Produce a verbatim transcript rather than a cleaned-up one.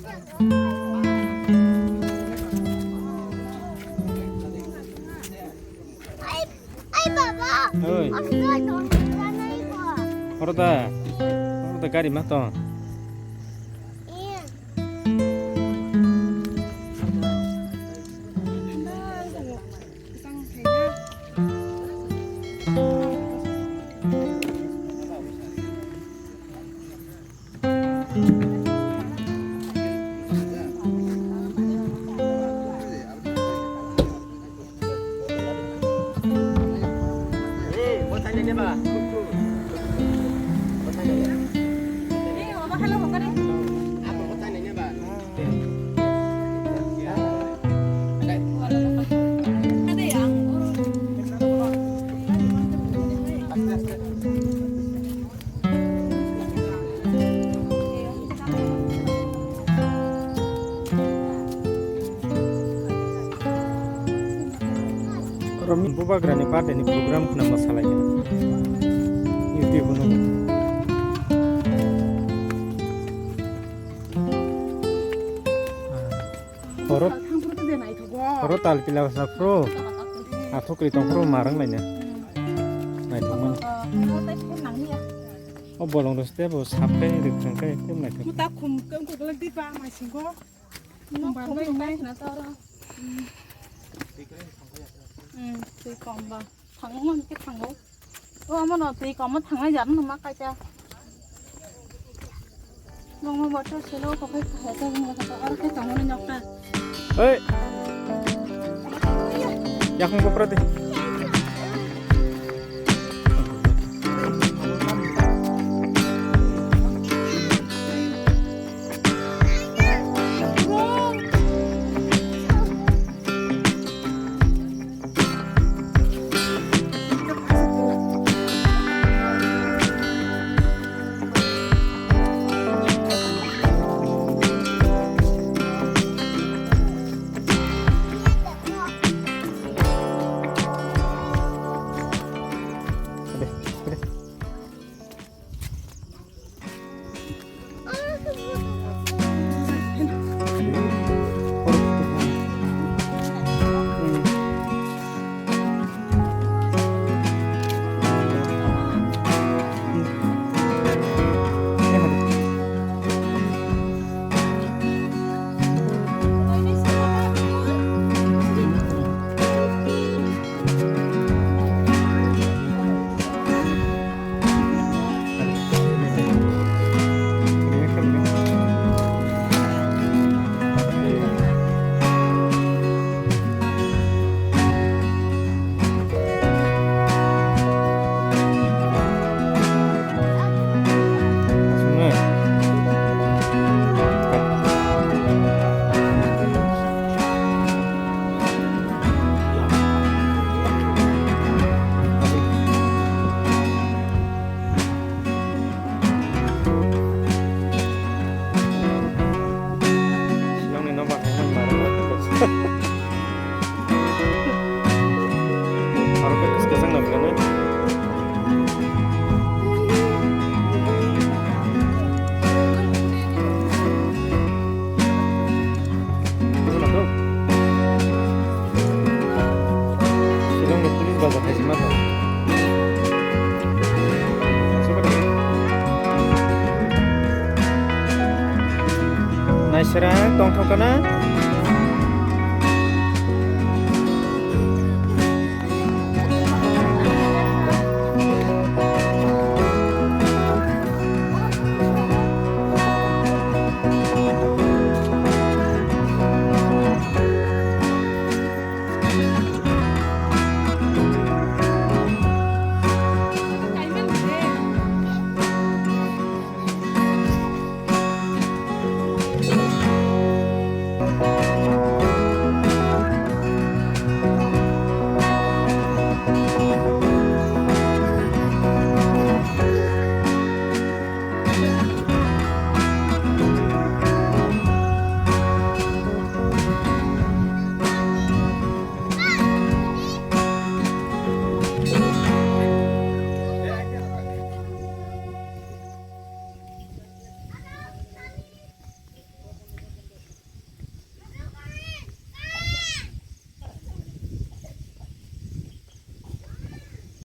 Ai, ai, baba. Oi. Ano na to? Horo da. Horo da gari ma to. Iya. Oro bubagrani birthday ni program khna mwsalai kha. YouTube no. Oro, oro tal pila sa pro. Athukri tong pro marang laina. Naithok man. O bolong rwste bo sap kai rwk thang kai kum naithok. Muta khum kum kuklak di ba mai singo. Khum bar bai mai na toro. Hmm, twi kom ba. Thangman ke thango. O amo no twi kom thangnai jar no ma kaisa. Nongma motor selo ko khai khai ta ngi ta ar khai ta mo nok ta. Hey. Yakung ko prati. Aro khe kwchang nang nani. Shillong ni police bazar hai se ma tong. Naisera tongthok kana.